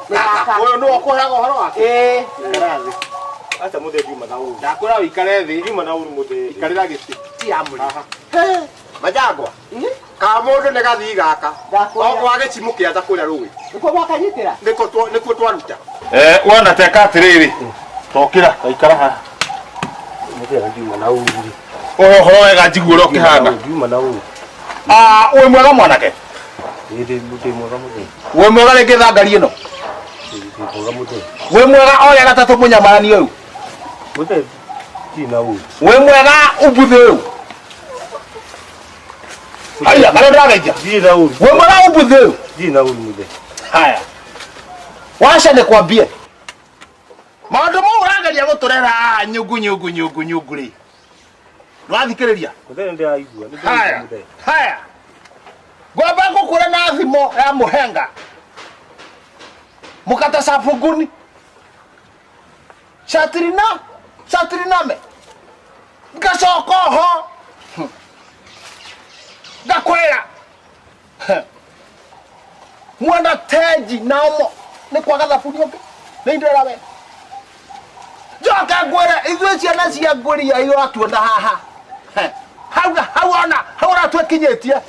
Nĩ gaka. Ũyũ nĩwe ũkũheaga ũhoro wake? Ĩĩ. Ikara thĩ. Acha mũthee ndiuma na ũru. Ndakwĩra ũikare thĩ. Ndiuma na ũru mũthee. Ikarĩra gĩtĩ. Ti amũri. Haha. Majangwa. Ka mũndũ nĩ gathii gaka. Ndakwĩra. O gwa gĩcimũ kĩanja kũrĩa rũĩ. Nĩkuo mwakanyitĩra? Nĩkuo twa- nĩkuo twaruta. Eh, wona teka atĩrĩrĩ. Tokĩra, taikara haha. Mũthee ndiuma na ũru rĩ. Ũhe ũhoro wega njigue ũrĩa ũkĩhana. Ndiuma na ũru. Ah, wĩ mwega mwanake? Ĩ ndĩ ndĩ mwega mũthee. Wĩ mwega rĩngĩ thangari ĩno? Ndĩ mwega mũthee. Wĩ mwega oya gatatũ mũnyamarani ũyũ? Mũthee ndirĩ na ũru. Wĩ mwega umbuthĩ ũyũ? Haya, karĩa ndĩrageithia. Ndirĩ na ũru. Wĩ mwega umbuthĩ ũyũ? Ndirĩ na ũru mũthee. Haya. Waca nĩkwambie. Maũndũ mau ũrageria gũtũrera haha nyungu nyungu nyungu nyungu rĩ. Nĩwathikĩrĩria? Mũthee nĩ ndĩraigua. Nĩ ndĩraigua Haya. mũthee. Haya. Ngwamba ngũkwĩra na thimo ya mũhenga. Mũkata cabunguni. Shatirina, shatiriname. Ngacoka oho. Ngakwĩra. Mwenda teji na omo nĩ kwaga thabuni ũngĩ. Nĩ ndĩra we. Njoke ngwĩre ithuĩ ciana cia ngũria iratuona haha. He, Hau hau ona hau ũratwekinyĩtie.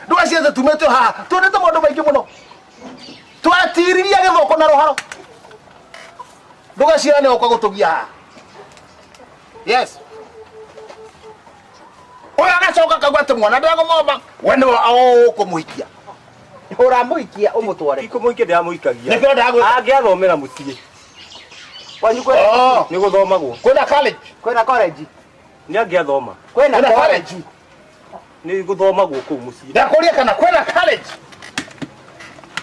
Ndũgaciethe tumĩtio haha. Tuonete maũndũ maingĩ mũno. Twetiririe gĩthũkũ na rũharo. Ndũgaciara nĩ ũka gũtũgia haha. Yes. Ũyũ agacoka akauga atĩ mwana ndegũthoma, we nĩwe ũkũmũhikia. Ũramũhikia ũmũtware. Ikũmũikia ndĩramũikagia. Nĩkĩo ndagwĩra. Angĩathomera mũciĩ. Kwanyu kwĩna Oh, Nĩ gũthomagwo. kwĩna college. kwĩna college. Nĩ angĩathoma. Kwĩna Kwĩna college. college. Nĩ gũthomagwo kũu mũciĩ. Ndakũria kana kwĩna college.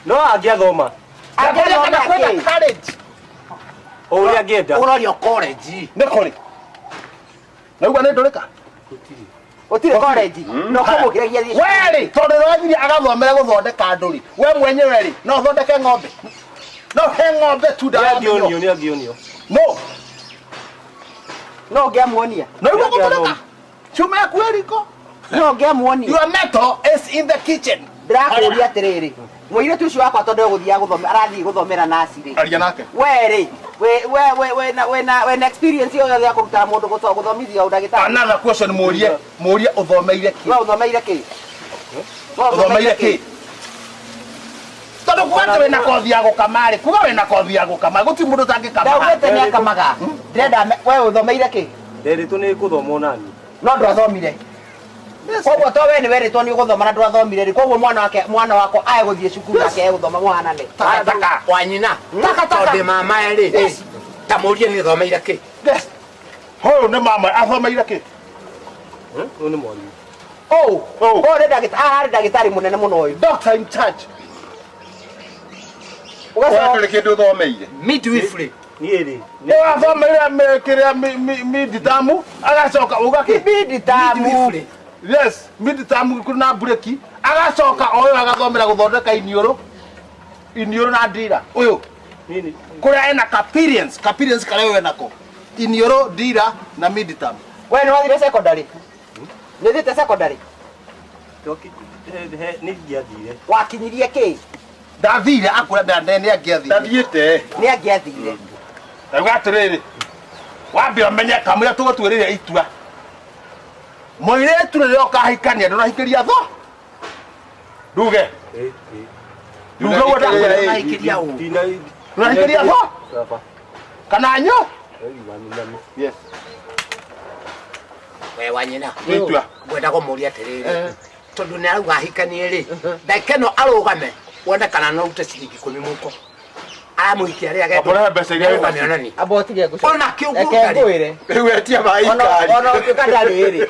No angĩathoma. Ndakũria kana Angĩathoma kwĩna kĩ? college. O ũrĩa angĩenda. Ũrorio college. Nĩ kũrĩ. Naigua nĩ ndũrĩka? Gũtirĩ college. No kũmũkĩragia thiĩ. We rĩ, tondũ nĩwathire agathomera gũthondeka andũ rĩ, we mwenyewe rĩ, no ũthondeke ng'ombe? No he ng'ombe tu Nĩ ndawa ya mĩnyoo. angĩonio, nĩ angĩonio. No, No ũngĩamuonia. naigua Nĩ angĩathoma. gũtũrĩka? Cuma yaku ĩ riko. No ũngĩamuonia. Your metal is in the kitchen. Ndĩrakũria atĩrĩrĩ. Mũirĩtu ũcio wakwa tondũ egũthiaga gũthome arathiĩ gũthomera naci rĩ. Aria nake. We rĩ, we we we we na we na we na experience ĩyo yothe ya kũruta mũndũ gũthomithia ũndagĩtarĩ. Another question mũrie, mũrie ũthomeire kĩ? We ũthomeire kĩ? We Ũthomeire kĩ? Tondũ kuga atĩ wĩna kothi ya gũkama rĩ, kuga wĩna kothi ya gũkama, gũtirĩ mũndũ ũtangĩkama. Ndaugĩte nĩ akamaga. Ndĩrenda we ũthomeire kĩ? Nderĩtwo nĩ gũthoma onani. No ndwathomire. Koguo to we nĩ werĩtwo nĩ ũgũthoma na ndwathomire rĩ, koguo mwana wake mwana wakwa ae gũthiĩ cukuru nake egũthoma mũhanane. Takataka. Wa nyina. Takataka. Tondũ mama rĩ. Ta mũrie nĩ thomeire kĩ? Yes. Ũyũ nĩ mama athomeire kĩ? Ũyũ nĩ mwarimũ. Oh, Oh. oh, nĩ ndagĩtarĩ, haha harĩ ndagĩtarĩ mũnene mũno ũyũ. Doctor in charge. Ũgacoka Ndũrĩ kĩndũ ũthomeire. Midwifery. Niĩ rĩ. Ũyũ athomeire kĩrĩa miditamu agacoka uga kĩ? miditamu. Midwifery. Yes, miditamu na mbureki agacoka ũyũ agathomera gũthondeka iniũrũ iniũrũ na ndira ũyũ Niĩ nĩ kũrĩa ena experience experience karĩa ũyũ enako iniũrũ ndira na miditamu. We nĩ wathire secondary? Nĩ ũthiĩte secondary? nĩ ingĩathire. Wakinyirie kĩ? Ndathire akũra ndande nĩ angĩathire. Ndathiĩte. Nĩ angĩathire. Ndauga atĩrĩrĩ, wambe ũmenye kamũira tũgũtuĩrĩire itua. Mũirĩtu rĩrĩa ũkahikania ndũrahikĩria tho. Nduge. Ĩ, ĩ. Nduge ũguo ndakwĩra. Ndũrahikĩria ũ? Ndũrahikĩria tho Baba. kana nyo. Yes. We wa nyina. Nĩ itua. Ngwenda kũmũria atĩrĩrĩ. Tondũ nĩ arauga ahikanie rĩ. Ndagĩka ĩno arũgame wone kana no ũrute ciringi ikũmi mũhuko. Aramũhikia rĩ agendwo. Amũrehe mbeca iria wĩ Arũgame nacio. onani. Amba ũtige ngũcoke. Ona kĩũngũ Reke ndarĩ. ngwĩre. Rĩu etia maĩ Ona ikari. ona gũtuĩka ndarĩ rĩ.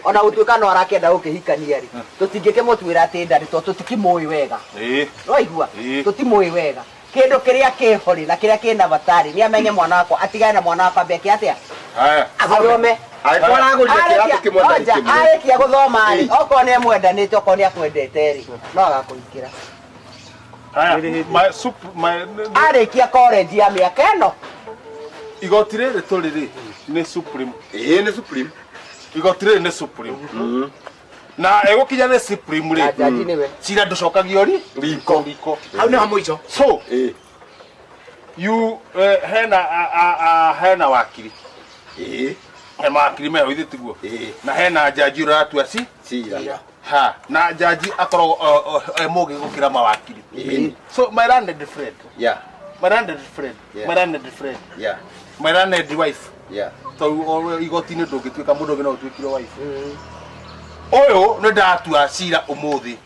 Ona gũtuĩka no arakĩenda gũkĩhikania rĩ. Tũtingĩkĩmũtuĩra atĩ ndarĩ tondũ tũtikĩmũĩ wega. Ĩĩ. Nĩwaigua? Ĩĩ. Tũtimũĩ wega. Kĩndũ kĩrĩa kĩho rĩ na kĩrĩa kĩna bata rĩ nĩ amenye mwana wakwa atigane na mwana wakwa ambe eke atĩa? Haya. Athome. Angĩkorwo aragũrire kĩratũ kĩmwe ndarĩ Oja, kĩmwe. arĩkia gũthoma rĩ, okorwo nĩ amwendanĩte okorwo nĩ akwendete rĩ, no agakũhikĩra. Haya. My soup my Arĩkia college ya mĩaka ĩno, igoti rĩrĩ tũrĩ rĩ nĩ supreme. Ĩĩ nĩ supreme. Igoti rĩrĩ nĩ supreme. Na ĩgũkinya nĩ supreme na rĩ. jaji nĩwe. Cira ndũcokagio ri Riko. riko. Hau nĩho mũico. So Ĩĩ. You hena hena wakiri. Ĩĩ. He mawakiri meho ithe tiguo. Ĩĩ. Na hena jaji ũratua ci Cira. Ha, na jaji akoragwo e mũgĩ gũkĩra mawakiri. Ĩĩ. So my learned friend. Yeah. My learned friend. Yeah. My learned friend. Yeah. My learned wife. Yeah. Tondũ igoti-inĩ ndũngĩtuĩka mũndũ ũngĩ no ũtuĩkire wife. Ũyũ nĩ ndatua cira ũmũthĩ.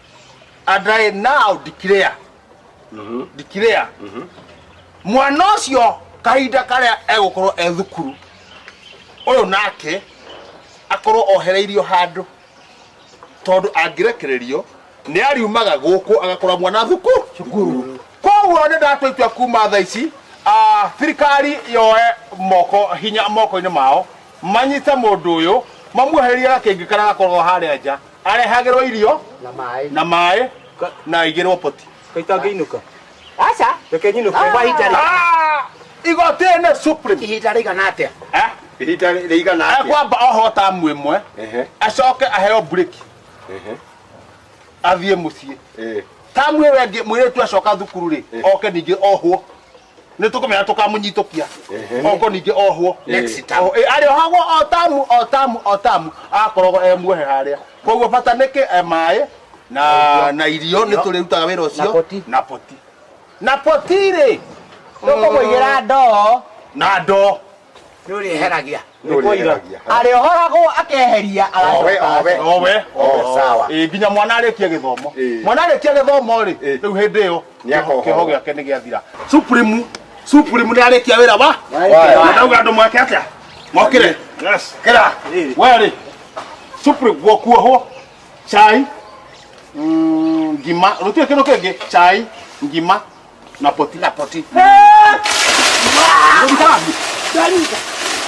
And I now declare. Declare. Mwana ũcio kahinda karĩa egũkorwo e thukuru ũyũ nake akorwo ohereirio handũ tondũ angĩrekererio nĩ ariumaga gũkũ agakora mwana thukuru. Koguo nĩ ndatua itua kuma thaa ici thirikari yoe moko hinya moko-inĩ mao manyite mũndũ ũyũ mamuohererie gakĩngĩ karĩa gakoragwo harĩa nja arehagĩrwo irio Na maĩ. na maĩ na aigĩrwo poti. Kaitangĩinũka. Aca. Reke nyinũke. Kwa ihinda Igoti nĩ supreme. Ihinda rĩigana atĩa? Eh? Ihinda rĩigana atĩa? Ekwamba oho tamu ĩmwe acoke aheo break athiĩ mũciĩ. Tamu ĩyo ĩngĩ mũirĩtu acoka thukuru rĩ oke ningĩ ohwo nĩ tũkũmenya tũkamũnyitũkia oko ningĩ ohwo Next term. Arĩohagwo o tamu o tamu o tamu akoragwo e muohe harĩa. Koguo bata nĩkĩ e maĩ na irio nĩ tũrĩrutaga wĩra ũcio Na poti. na poti na poti rĩ Tũkũmũigĩra ndoo. na ndoo Nĩ ũrĩeheragia. Arĩohoragwo akeheria Owe, owe. Owe. Oh, sawa. Ĩ nginya mwana arĩkie gĩthomo. Ĩ. Mwana arĩkia gĩthomo rĩ, Ĩ. rĩu hĩndĩ ĩyo Nĩakohorwo. kĩoho gĩake nĩ gĩathira. Supreme, Supreme nĩ arĩkia wĩra wa? Wa. Ndauga andũ mwake atĩa? Mokĩre. Yes. Kĩra. We rĩ. Supreme guokuohwo. Cai. Ngima. Rũtirĩ kĩndũ kĩngĩ. Cai, ngima na poti. Na poti.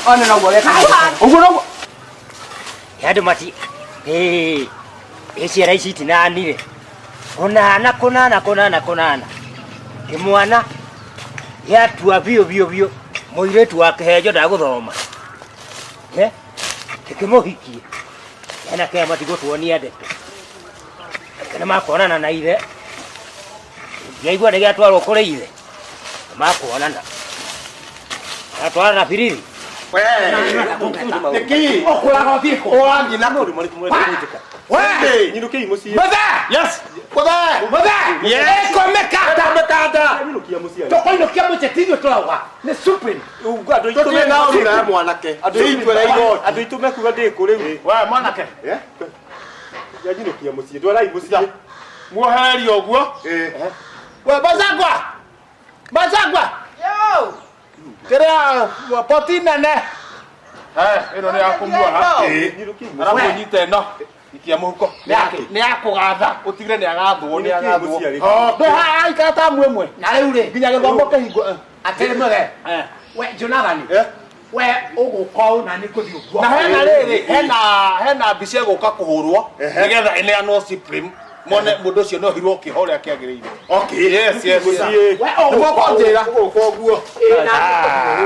One noguo wekaga. Ũguo noguo. Andũ mati ĩ ciana ici itinanire kũnana kũnana kũnana kũnana kĩmwana gĩatua biũ biũ biũ mũirĩtu wa kĩhenjo ndagũthoma kĩkĩmũhikie hena kĩa matigũtuonia ndeto nĩ makuonana na ithe ngĩaigua nĩ gĩatwarwo kũrĩ ithe nĩ makuonana atwara na biriri Nĩkĩ? Ũkũraga ũthiĩ kũ? Ũrathiĩ na kũ? We! Nyinũkei mũciĩ. Mũthee! Yes. Mũthee! Mũthee! Yes. Ĩko mĩkanda! Mĩkanda! Nyinũkia mũciĩ. Tũkũinũkia mũciĩ ti ithuĩ tũrauga. Nĩ Supreme. Andũ aitũ Tũtirĩ na ũru na mwanake. Nĩ itua rĩa igoti. Andũ aitũ mekuga ndĩ kũ rĩu. We mwanake. Nyinũkia mũciĩ. Ndwarai mũciĩ. Muohererio ũguo. We Bacagwa. Bacagwa. Yo. Kĩrĩa poti nene. Ĩno nĩ ya kũmuoha. Nyinũkiai mũciĩ. Arabu ũnyite ĩno. Ikia mũhuko. Nĩ ya kũgatha. Ũtigire nĩ agathwo nĩ agathwo. Ndĩ haha aikara tamu ĩmwe. Na rĩu rĩ, Nginya gĩthomo kĩhingwo. atĩrĩ mũthee. We Jonathan. We ũgũka ũũ na nĩ ngũthiĩ ũguo. Na hena rĩrĩ, hena mbica ĩgũka kũhũrwo nĩgetha ĩneanwo Supreme mone mũndũ ũcio nĩ ohirwo kĩoho ũrĩa kĩagĩrĩire. Okay. Yes, yes. Mũciĩ. We ũgũka Nĩguo kũnjĩra. Ũgũka ũguo. Ĩ, na nĩ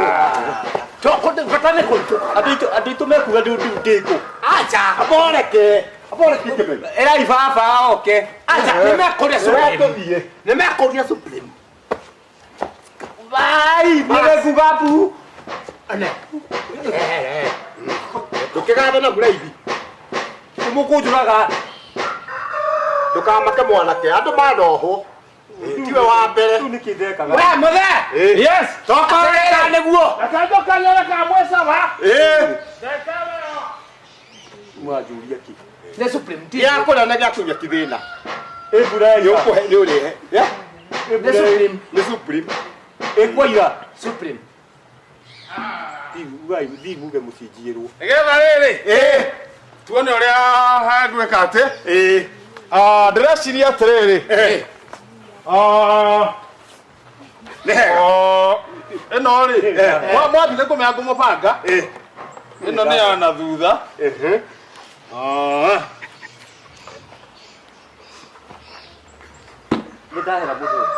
ngũthiĩ ũguo. Bata nĩ kũhĩtũka. Andũ aitũ mekuga ndĩ kũ. Aca. Aboreke. Aboreke kĩmeni. Ĩrai baba oke. Aca, nĩ mekũria Supreme. Tũthiĩ. Nĩ mekũria Supreme. Vai, nĩwe bu. Ane. Ndũkĩgathe na mũraithi. Mũkũnjũraga. Ndũkamake mwanake. Andũ manohwo. Tiwe wa mbere. Rĩu nĩkĩ ndekaga. We mũthee. Yes. Tokorera nĩguo. Reke njũkanie kamwe sawa. Mwanjũria kĩ? Nĩ Supreme ti. Gĩa kũrĩa na gĩa kũnyua ti thĩna. Ĩ mbura Nĩ yaira. ũkũhe nĩ ũrĩhe. Nĩ Supreme. Nĩ Supreme. Ĩ kwaira. Supreme. Thiĩ muge mũciĩ njiĩrwo. Nĩgetha rĩrĩ. Tuone ũrĩa hagwĩka atĩ. Ndĩreciria atĩrĩrĩ. Nĩ hega. Ĩno rĩ, mwathiĩ nĩ kũmenya ngũmũbanga. Ĩno nĩ ya na thutha. Nĩ ndahera mũthee.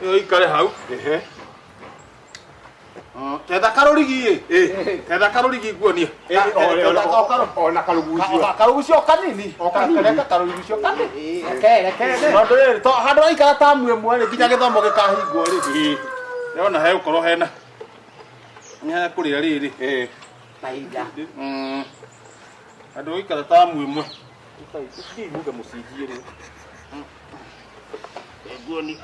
Ĩyo ikare hau. Tetha karũrigi ĩ. Tetha karũrigi nguonie. Ona karugucio. Karugucio kanini. Kareka karugucio kanini. Reke. Tondũ rĩrĩ to handũ waikara tamu ĩmwe rĩ nginya gĩthomo gĩkahingwo rĩ. Ndĩrona hegũkorwo hena. Nĩ hekũrĩa rĩrĩ. Mahinda. Handũ waikara tamu ĩmwe. Muge mũcinji rĩ. Nguoni.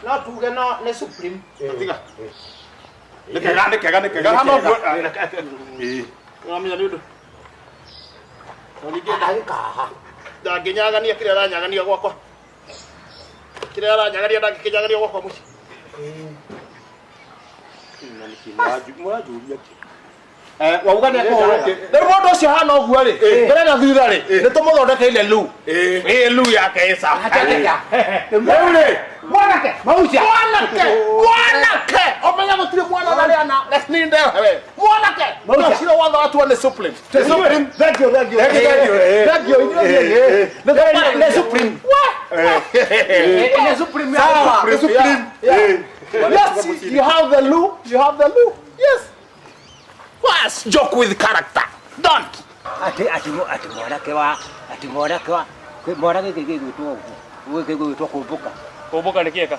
No tuge no nĩ supreme. Tiga. Nĩ kega nĩ kega. Hano ĩĩ. Ũramenya nĩ ũndũ. Ningĩ Ndagĩkaha. ndangĩnyagania kĩrĩa aranyagania gwakwa. Kĩrĩa aranyagania ndangĩkĩnyagania gwakwa mũciĩ. Na nĩkĩ mũranjũria kĩ? Wauga nĩ ekũhũrwo. Rĩu mũndũ ũcio hana ũguo rĩ, mbere na thutha rĩ, nĩ tũmũthondekeire lu. Ĩĩ lu yake ĩ sawa. Rĩu rĩ, mwanake, Maucia. mwanake, mwanake, ũmenye gũtirĩ mwana ũrarĩa na nĩ mwanake. Maucia. Ũcio watho watua nĩ supreme. Nĩ supreme. Thank you, thank you. Thank you, thank you. Thank you, inyuĩ. Nĩ supreme. Nĩ supreme. Sawa, nĩ supreme. Yes, you have the loo. You have the loo. Yes. Was joke with character. Don't. Ati ati ati mwanake wa ati mwanake wa mwanake gĩgwĩtwo ũguo gĩgwĩtwo kũmbũka. Kũmbũka nĩ kĩeka.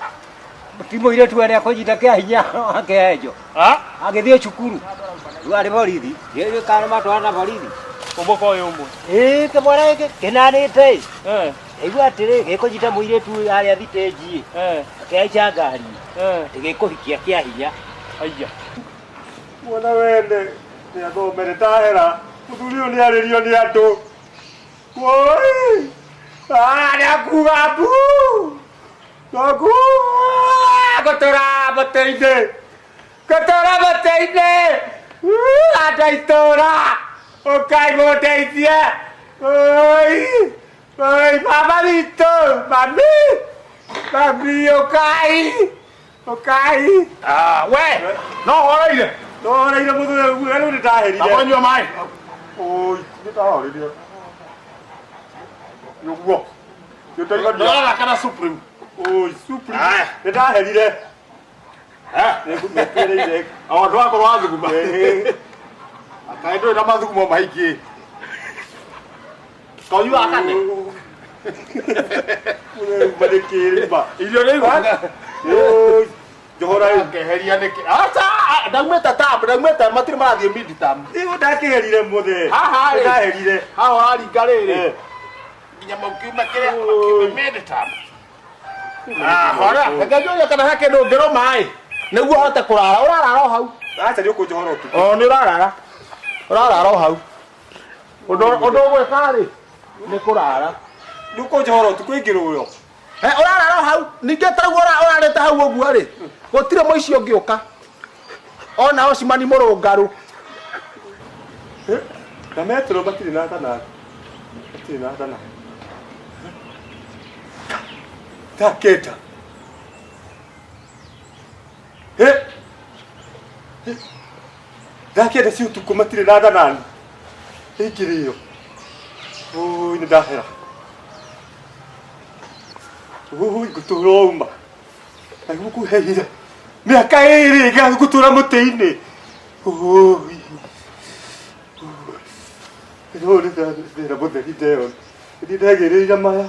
Ti mũirĩtu arĩa kũnyita kĩa hinya akĩhenjo. Agĩthiĩ cukuru. Rĩu arĩ borithi. Rĩu kana matwara na borithi. Kũmbũka ũyũ ũmwe. Ĩĩ kĩmwana gĩkĩ kĩnanĩte. Igua atĩrĩ gĩkũnyita mũirĩtu harĩa thitĩnji. Akĩhaica ngari. Atĩ gĩkũhikia kĩa hinya. Aiya. Mwana wene nĩ athomere tahera. Mũthuri ũyũ nĩ arĩrio nĩ andũ. Woi! Nĩ akuga mbu. Nogu gũtũra mũtĩ-inĩ. Gũtũra mũtĩ-inĩ. Andũ a itũũra. Ũkai mũndeithie. Oi! Oi, mama witũ, mami. Mami, ũkai. Ũkai. We, no horeire. No horeire mũthuri ũyũ rĩu nĩ ndaherire. Ndamũnyua maĩ. Oi, nĩ ndahoreire. Nĩguo. Ndũraraka kana supreme. Oi, supreme. Nĩ ndaherire. Nĩngũmĩkĩrĩire. O ndwakorwo wathuguma. Akaĩ ndũrĩ na mathugumo maingĩ. Konyua akane. Ũreruma nĩkĩ rĩma? Irio nĩ igũka. Oi, njohora ĩ. Ngeheria nĩkĩ? Aca, ndaumĩte tam, ndaumĩte matirĩ marathiĩ mid term. Nĩguo ndakĩherire mũthee. Haha rĩ. Ndaherire. Haha ũraringa rĩrĩ. Nginya makiuma kĩrĩa makiuma mid term. Hora, reke njũrie kana he kĩndũ ũngĩrũma ĩ. Nĩguo ũhote kũrara, ũrarara o hau. Aca nĩ ũkũnjohora ũtukũ. O nĩ ũrarara. Ũrarara o hau. Ũndũ ũgwĩka rĩ, nĩ kũrara. Nĩ ũkũnjohora ũtukũ ingĩrũo. Ũrarara o hau, ningĩ ta rĩu ũrarĩte hau ũguo rĩ, gũtirĩ mũici ũngĩũka. Ona Osmani mũrũngarũ. Na metro matirĩ na thana. Matirĩ na thana. Thaa kenda. Thaa kenda cia ũtukũ matirĩ na thanani. Ingĩrĩo. Oi, nĩ ndahera. Oi, ngũtũra uma. Na gũkũheire. Mĩaka ĩĩrĩ ngũtũra mũtĩ-inĩ. Oi. Rĩu nĩ thĩna mũtheri ndeyona. Nĩ ndagĩrĩire maya.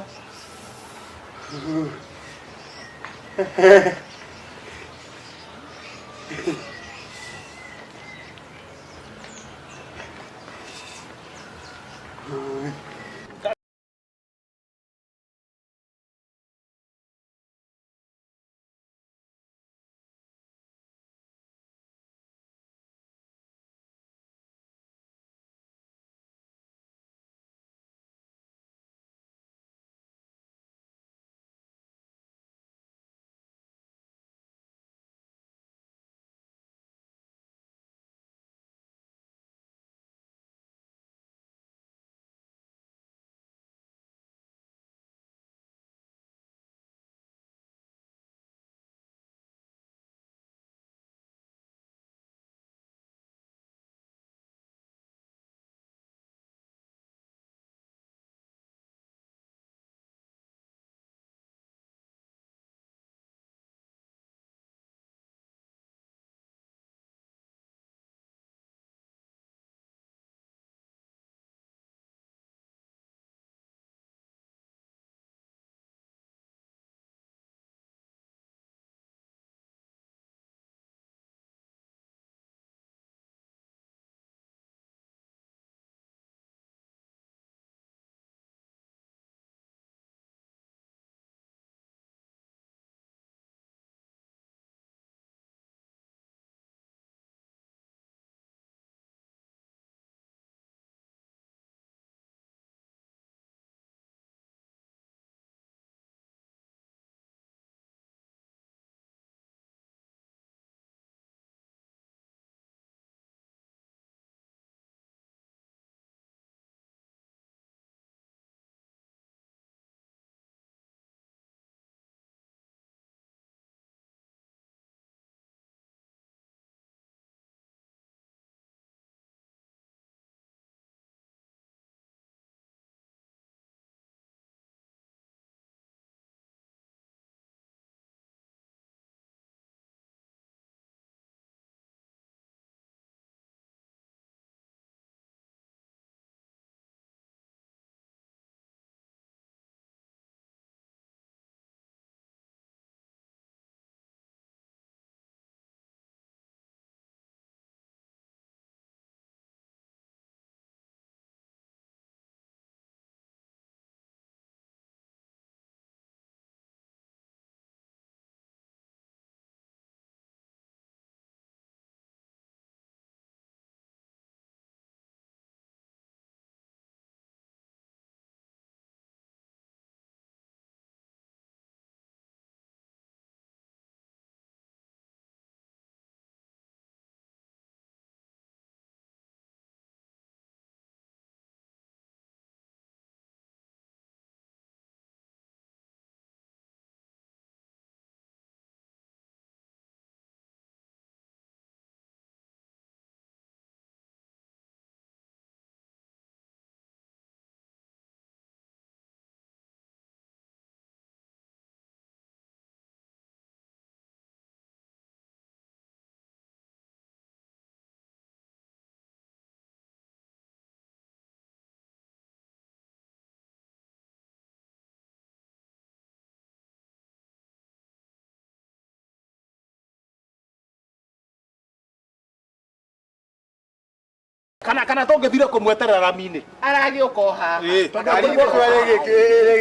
Kana kana tũngĩthire kũmweterera rami-inĩ. Aragĩũka o haha. Ĩĩ. Tondũ Ngari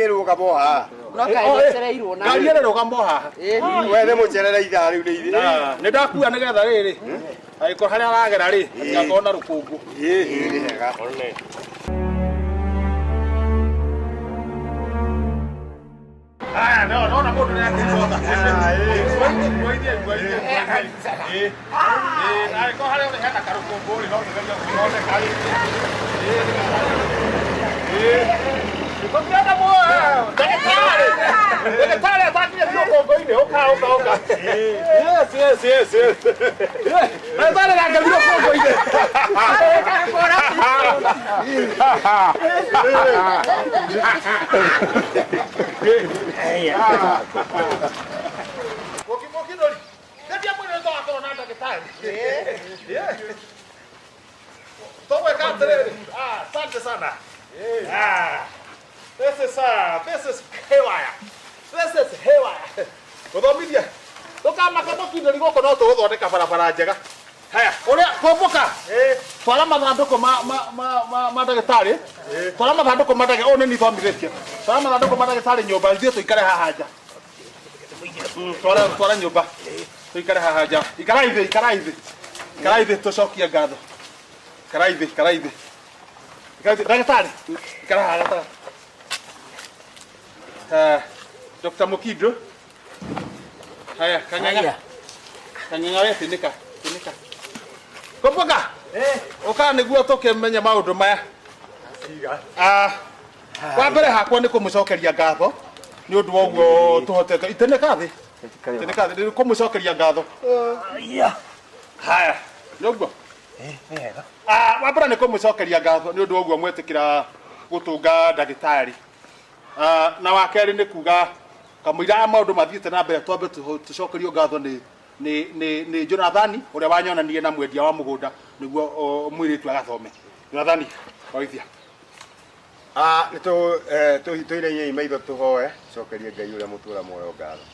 ĩrĩrũgama o haha. No kaĩ gĩcereirwo na. Ngari ĩrĩrũgama o haha. We nĩ mũcerere ithaa rĩu nĩ ithĩ. Nĩ ndakua nĩgetha rĩrĩ. Angĩkorwo harĩa aragera rĩ, hatigakorwo na rũkũngũ. Ĩĩ nĩ hega. Aya, no, no, na mũndũ nĩ akĩigua. Ngwaithie, ngwaithie, ngwaithie. Ĩĩ. Ĩĩ, angĩkorwo harĩa ũrĩ hena karũkũngũ rĩ, no ũgerie gũthondeka rĩ. Ĩĩ, ĩĩ. Tũngĩenda ndagĩtarĩ. Ndagĩtarĩ atakinya rũkũngũ-inĩ, ũka, ũka, ũka. Yes, yes, yes, yes. Ndagĩtarĩ nake rũkũngũ-inĩ. Mũkindũri, ndetia mwĩrĩ twakorwo na ndagĩtarĩ. Tũgwĩka atĩrĩrĩ. Ah, asante sana. Ah, this is haywire. This is haywire. Gũthomithia. Ndũkamake mũkindũri gũkũ no tũgũthondeka barabara njega. Haya, ũrĩa kũmbũka. Twara mathandũkũ ma ma ma ma ma ndagĩtarĩ. Twara mathandũkũ ma ndagĩtarĩ, ũyũ nĩ niĩ thomithĩtie. Twara mathandũkũ ma ndagĩtarĩ nyũmba, ithuĩ tũikare haha nja. Twara twara nyũmba. Tũikare haha nja. Ikarai thĩ, ikarai thĩ. Ikarai thĩ tũcokie ngatho. Ikarai thĩ, ikarai thĩ. Ikarai thĩ. Ndagĩtarĩ, ikara haha gatagatĩ. Eh, Dr. Mukindo. Haya, kang'ang'a. Kang'ang'a we tĩnĩka, tĩnĩka. Komboka. Ũka nĩguo tũkĩmenye maũndũ maya. Ah, wa mbere hakwa nĩ kũmũcokeria ngatho nĩ ũndũ wa ũguo tũhotete itĩnĩka thĩ itĩnĩka thĩ nĩ kũmũcokeria ngatho. Haya, nĩ ũguo. Ah, wa mbere nĩ kũmũcokeria ngatho nĩ ũndũ wa ũguo mwetĩkĩra gũtũnga ndagĩtarĩ. Ah, na wa kerĩ nĩ kuga kamũira aya maũndũ mathiĩte na mbere twambe tũcokerio ngatho nĩ nĩ nĩ nĩ Jonathani ũrĩa wanyonanirie na mwendia wa mũgũnda nĩguo mũirĩtu agathome. Jonathani, oithia. Ah, nĩ tũinainei maitho tũhoe cokerie Ngai ũrĩa mũtũra muoyo ngatho.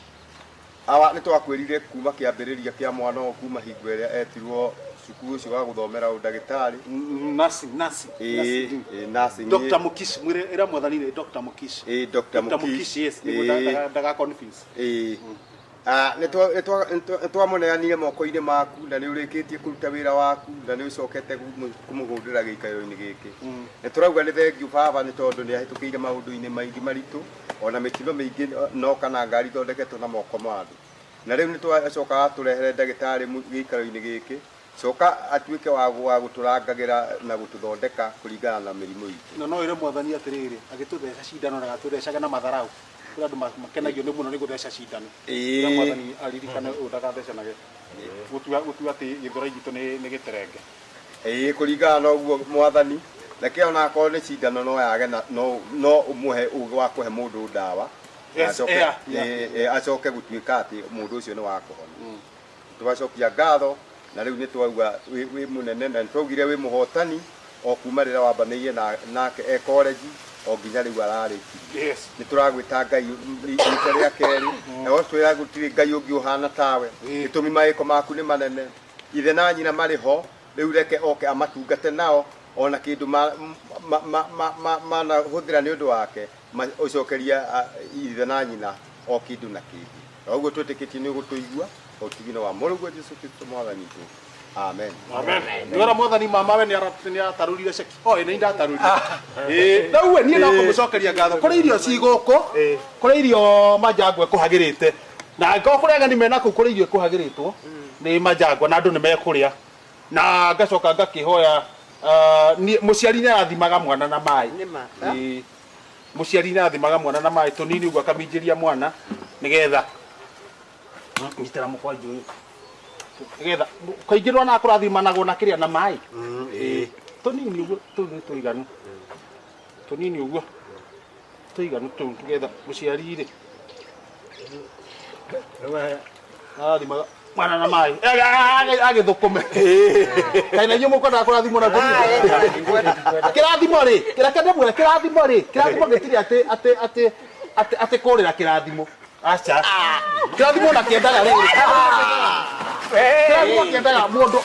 Awa nĩ twakwĩrire kuma kĩambĩrĩria kĩa mwana ũyũ kuma hingo ĩrĩa etirwo cukuru ũcio wa gũthomera ũndagĩtarĩ. Nursing, nursing. Ĩĩ, ĩĩ, nursing. Dr. Mukish, mwĩre ĩra mwathani nĩ Dr. Mukish. Ĩĩ, Dr. Dr. Mukish. Mukish, yes, nĩguo Ĩĩ. ndaga confuse. Ĩĩ. Ah, nĩ twamũneanire moko-inĩ maku na nĩ ũrĩkĩtie kũruta wĩra waku na nĩ ũcokete kũmũhũndĩra gĩikaro-inĩ gĩkĩ. Nĩ tũrauga nĩ thengiũ baba nĩ tondũ nĩ ahĩtũkĩire maũndũ-inĩ maingĩ maritũ ona mĩtino mĩingĩ no kana ngari ithondeketwo na moko ma andũ. Na rĩu nĩ twacoka atũrehere ndagĩtarĩ gĩikaro-inĩ gĩkĩ, coka atuĩke wa gũtũrangagĩra na gũtũthondeka kũringana na mĩrimũ itũ. Na no ĩre mwathani atĩrĩrĩ, agĩtũtheca cindano ndagatũthecaga na matharau. Kũrĩ andũ makenagio nĩ mũno nĩ gũtheca cindano. Ĩra mwathani aririkane ũũ ndagathecanage. Gũtua gũtua atĩ gĩthũrai gitũ nĩ gĩterenge. Ĩĩ, kũringana na ũguo mwathani, reke ona akorwo nĩ cindano no yage na no no ũmũhe ũgĩ wa kũhe mũndũ ndawa. Yes, Acoke yeah, yeah. ĩĩ, acoke gũtuĩka atĩ mũndũ ũcio nĩ wa kũhona. Twacokia ngatho na rĩu nĩ twauga wĩ mũnene na nĩ twaugire wĩ mũhotani o kuma rĩrĩa wambanĩirie nake e college o nginya rĩu ararĩkirie. Yes. Nĩ tũragwĩta Ngai rita rĩa kerĩ na twĩra gũtirĩ Ngai ũngĩ ũhana tawe. Gĩtũmi mawĩko maku nĩ manene. Ithe na nyina marĩ ho rĩu reke oke amatungate nao ona kĩndũ manahũthĩra nĩ ũndũ wake ũcokeria ithe na nyina o kĩndũ na kĩngĩ. Na ũguo twĩtĩkĩtie nĩ ũgũtũigua ũtugino wa Mũrũguo Jesũ Kristo mwathani witũ. Amen. Amen. Nĩwona mwathani mama we nĩ aratarũrire ceki. Oh, nĩ ndatarũrire. Ĩĩ, rĩu we niĩ no kũmũcokeria ngatho. Kũrĩ irio ci gũkũ, kũrĩ irio manjangwa ĩkũhagĩrĩte. Na angĩkorwo kũrĩ ageni mena kũu kũrĩ irio ĩkũhagĩrĩtwo nĩ manjangwa na andũ nĩ mekũrĩa. Na ngacoka ngakĩhoya mũciari nĩ arathimaga mwana na maĩ. Ĩĩ. Mũciari nĩ arathimaga mwana na maĩ tũnini ũguo akaminjĩria mwana nĩgetha nyitĩra mũkwanjũ ũyũ. Nĩgetha kaingĩ ndona kũrathimanagwo na kĩrĩa na maĩ. Ĩĩ. Tũnini ũguo tũu nĩ tũiganu. Tũnini ũguo tũiganu tũu nĩgetha mũciari rĩ arathimaga mwana na maĩ agĩthũkũme. Kaĩ na inyuĩ mũkwendaga kũrathimwo na tũnini? Kĩrathimo rĩ, kĩreke ndĩmwĩre kĩrathimo rĩ, kĩrathimo gĩtirĩ atĩ atĩ atĩ atĩ atĩ kũrĩra kĩrathimo. Aca. Kĩrathimo na kĩendaga rĩrĩ. Kĩrathimo kĩendaga mũndũ.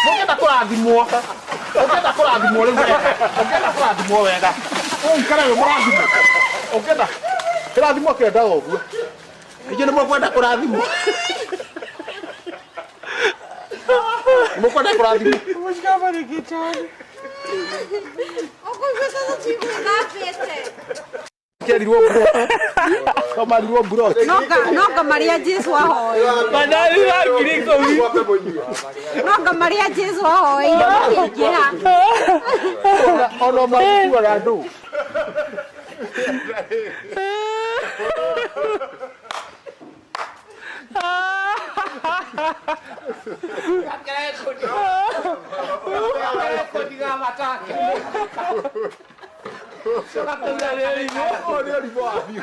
Mũngĩenda kũrathimwo. Ũngĩenda kũrathimwo rĩu wega. Ũngĩenda kũrathimwo wega. Ũikare wĩ mũrathime. Ũngĩenda kĩrathimo kĩendaga ũguo. Inyuĩ nĩ mũkwenda kũrathimwo. Mũkwenda kũrathimwo. Kĩerirwo bro. Kamarirwo bro. Nonga maria Jesu ahoe. Mandathi ma 10,000. Nonga maria Jesu ahoe makĩingĩha. Ona magĩkuaga andũ. Ũyũ nĩ ũrimũ wa biũ.